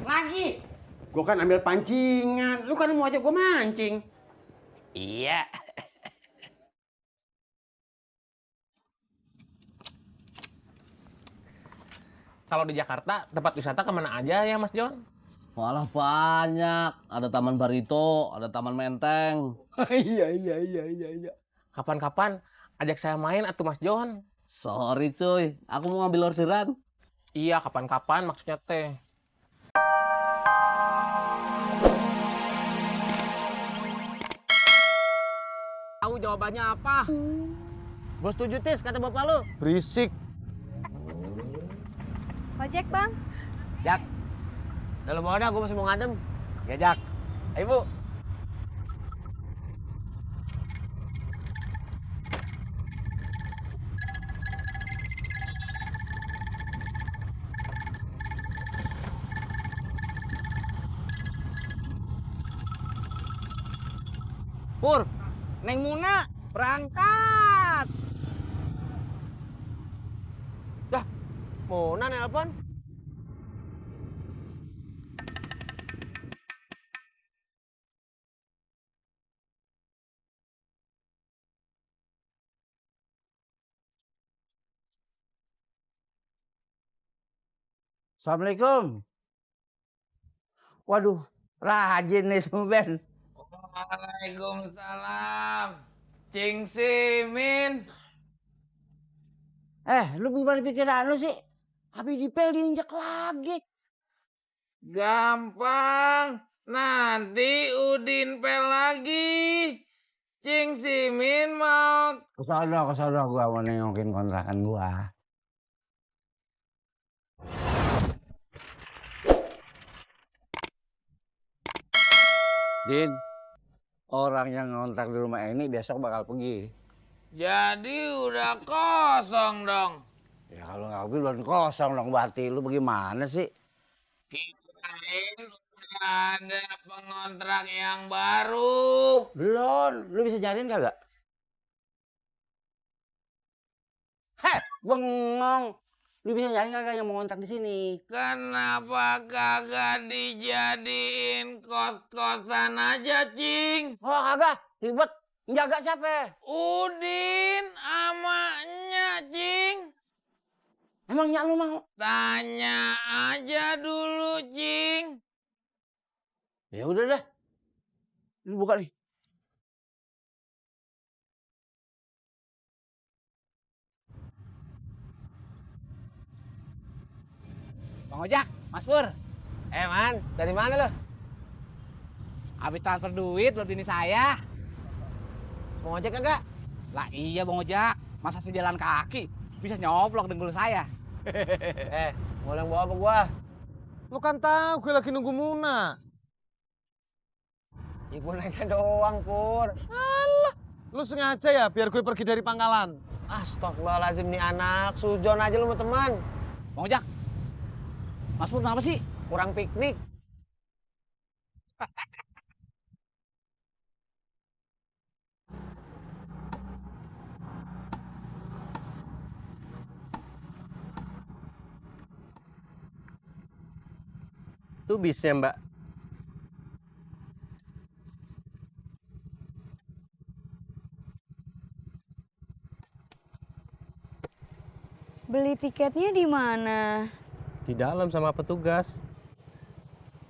Lagi. Gua kan ambil pancingan. Lu kan mau ajak gua mancing. Iya. Kalau di Jakarta tempat wisata kemana aja ya Mas Jon? Walah banyak. Ada Taman Barito, ada Taman Menteng. Iya. Kapan-kapan ajak saya main atuh Mas Jon. Sorry cuy, aku mau ngambil orderan. Iya, kapan-kapan maksudnya teh. Tahu jawabannya apa? Gue setuju Tis, kata bapak lu. Berisik. Ojek bang. Jak. Udah lu bawa dah, gue masih mau ngadem. Ya Jak. Ayo Bu. Pur, Neng Muna, berangkat. Dah, Muna nelpon. Assalamualaikum. Waduh, rajin nih Ben. Waalaikumsalam. Cing Simin. Lu gimana pikiran lu sih? Habis dipel diinjek lagi. Gampang. Nanti Udin pel lagi. Cing Simin mau... Kesana gua mau nengokin kontrakan gua. Din, orang yang ngontrak di rumah ini besok bakal pergi. Jadi udah kosong dong. Ya kalau nggak pergi belum kosong dong berarti. Lu bagaimana sih? Kirain udah ada pengontrak yang baru. Belum, lu bisa nyariin kagak? Heh, bengong. Lu bisa nyariin kagak yang mau ngontrak di sini? Kenapa kagak dijadiin kos-kosan aja, Cing? Oh kagak, ribet. Jaga siapa? Udin amanya, Cing. Emangnya lu mau? Tanya aja dulu, Cing. Ya udah dah. Lu buka nih. Bang Ojak, Mas Pur. Man, dari mana lo? Habis transfer duit buat ini saya. Mau ojek kagak? Lah iya Bang Ojak, masa sejalan kaki bisa nyoplok dengkul saya. Mau yang bawa apa gua? Lu kan tahu gue lagi nunggu Muna. Ibu naiknya doang, Pur. Lu sengaja ya biar gue pergi dari pangkalan. Astagfirullahaladzim nih anak. Sujon aja lu sama teman. Bang Ojak, Mas Pur kenapa sih? Kurang piknik. Itu bisnya Mbak. Beli tiketnya di mana? Di dalam sama petugas.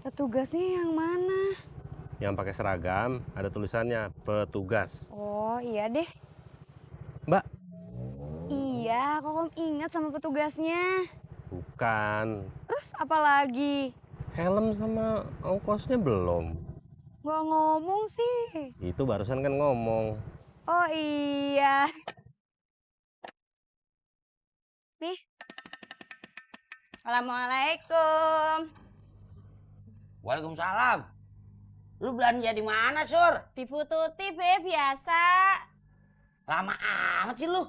Petugasnya yang mana? Yang pakai seragam, ada tulisannya petugas. Oh iya deh. Mbak, Iya, kok ingat sama petugasnya. bukan. Terus apa lagi? Helm sama ongkosnya belum. Gak ngomong sih. Itu barusan kan ngomong. Oh iya. Nih. Assalamualaikum. Waalaikumsalam. Lu belanja di mana, Sur? Di Tuti, Be, biasa. Lama amat sih lu.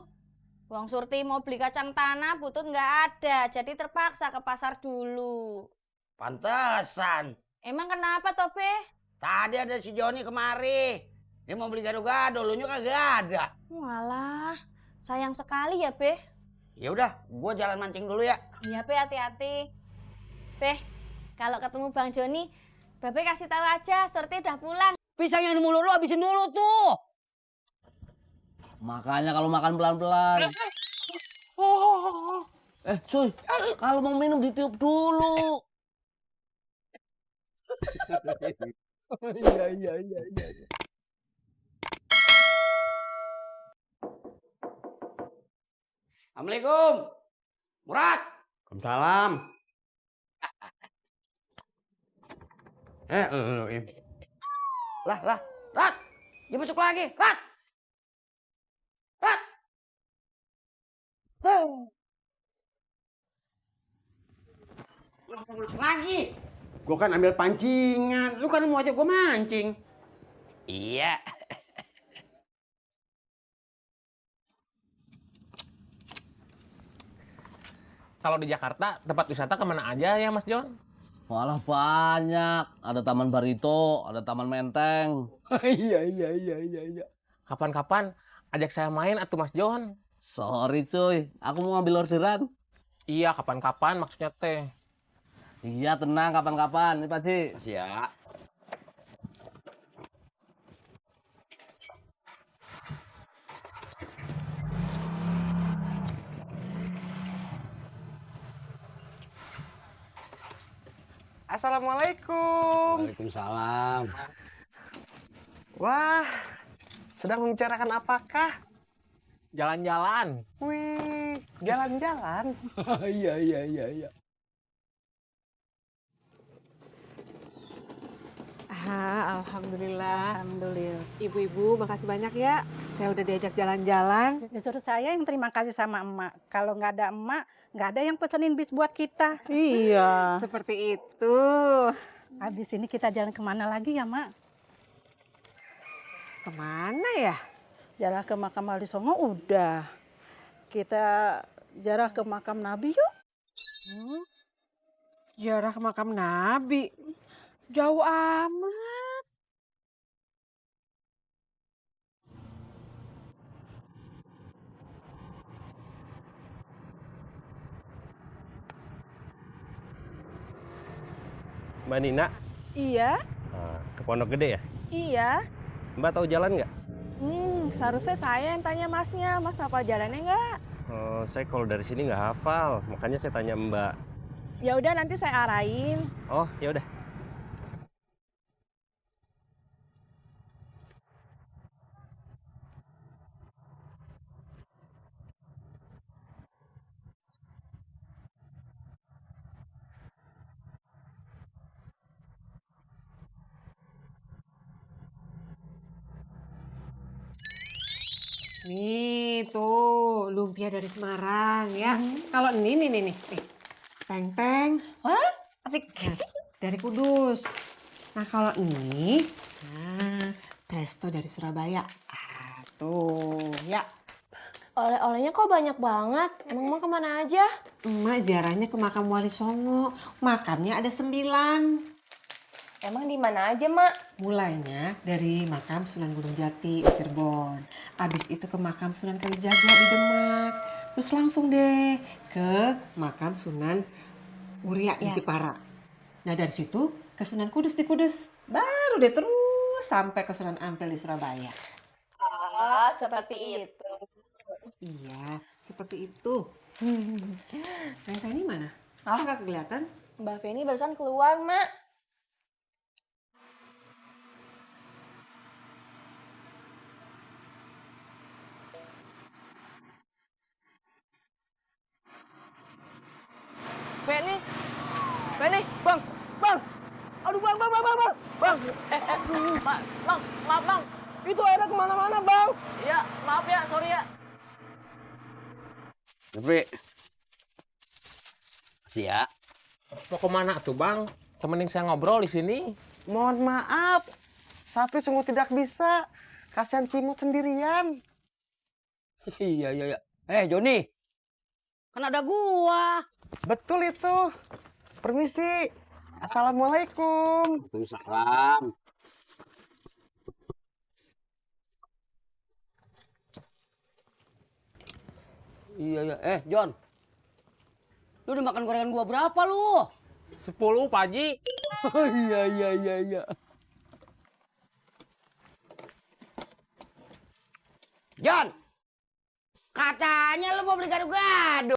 Bang Surti mau beli kacang tanah, Butut nggak ada, jadi terpaksa ke pasar dulu. Pantesan. Emang kenapa toh, Be? Tadi ada si Joni kemari. Dia mau beli gado-gado, lu nya kagak ada. Walah, sayang sekali ya, Be. Ya udah, gua jalan mancing dulu ya. Iya, Be, hati-hati. Be, Kalau ketemu Bang Joni, Babe kasih tahu aja, Surti udah pulang. Pisang yang di mulut lu habisin dulu tuh. Makanya kalau makan pelan-pelan. Cuy, kalau mau minum ditiup dulu. Iya. Assalamualaikum. Murad. Waalaikumsalam. Lu Im. Lah, Rat. Dia masuk lagi, Rat. Rat. Masuk lagi. Gua kan ambil pancingan. Lu kan mau ajak gua mancing. Iya. Kalau di Jakarta tempat wisata kemana aja ya Mas Jon? Walah banyak. Ada Taman Barito, ada Taman Menteng. Iya. Kapan-kapan ajak saya main atuh Mas Jon. Sorry cuy, aku mau ngambil orderan. Iya, kapan-kapan maksudnya teh. Iya tenang kapan-kapan. Ini Pak Ci. Siap. Assalamualaikum. Waalaikumsalam. Wah, sedang membicarakan apakah? Jalan-jalan. Wih, jalan-jalan. Iya. Alhamdulillah. Ibu-ibu, makasih banyak ya. Saya udah diajak jalan-jalan. Disuruh saya yang terima kasih sama emak. Kalau nggak ada emak, nggak ada yang pesenin bis buat kita. Iya. Seperti itu. Habis ini kita jalan kemana lagi ya, Mak? Kemana ya? Jalan ke makam Wali Songo udah. Kita jarak ke makam Nabi yuk. Ziarah ke makam Nabi. Jauh amat. Mbak Nina, Iya, ke Pondok Gede ya? iya. Mbak tahu jalan nggak? Seharusnya saya yang tanya masnya. Mas hafal jalannya nggak? Saya kalau dari sini nggak hafal, makanya saya tanya Mbak. Ya udah nanti saya arahin. Oh, ya udah. Nih tuh, lumpia dari Semarang ya. Kalau ini nih. Teng-teng. Wah, asik. Dari Kudus. Nah kalau ini, presto dari Surabaya. Tuh, ya. Oleh-olehnya kok banyak banget? Emang mau kemana aja? Emak ziarahnya ke makam Wali Songo. Makamnya ada 9. Emang di mana aja, Mak? Mulainya dari makam Sunan Gunung Jati di Cirebon. Abis itu ke makam Sunan Kalijaga di Demak. Terus langsung deh ke makam Sunan Muria di Jepara. Nah dari situ ke Sunan Kudus di Kudus. Baru deh terus sampai ke Sunan Ampel di Surabaya. Oh, seperti itu. Iya, seperti itu. Neng Feni mana? Nggak kelihatan? Mbak Feni barusan keluar, Mak. Feni, bang. Aduh bang. Maaf bang. Itu airnya kemana-mana bang. Iya, maaf ya, sorry ya. Tapi, makasih ya. Mau kemana tuh Bang? Temenin saya ngobrol di sini. Mohon maaf, Sapri sungguh tidak bisa. Kasihan Cimut sendirian. Iya. Joni, kan ada gua. Betul itu. Permisi. Assalamualaikum. Waalaikumsalam. Iya. John. Lu udah makan gorengan gua berapa lu? 10 Pak Haji. Iya. John, katanya lu mau beli gado-gado.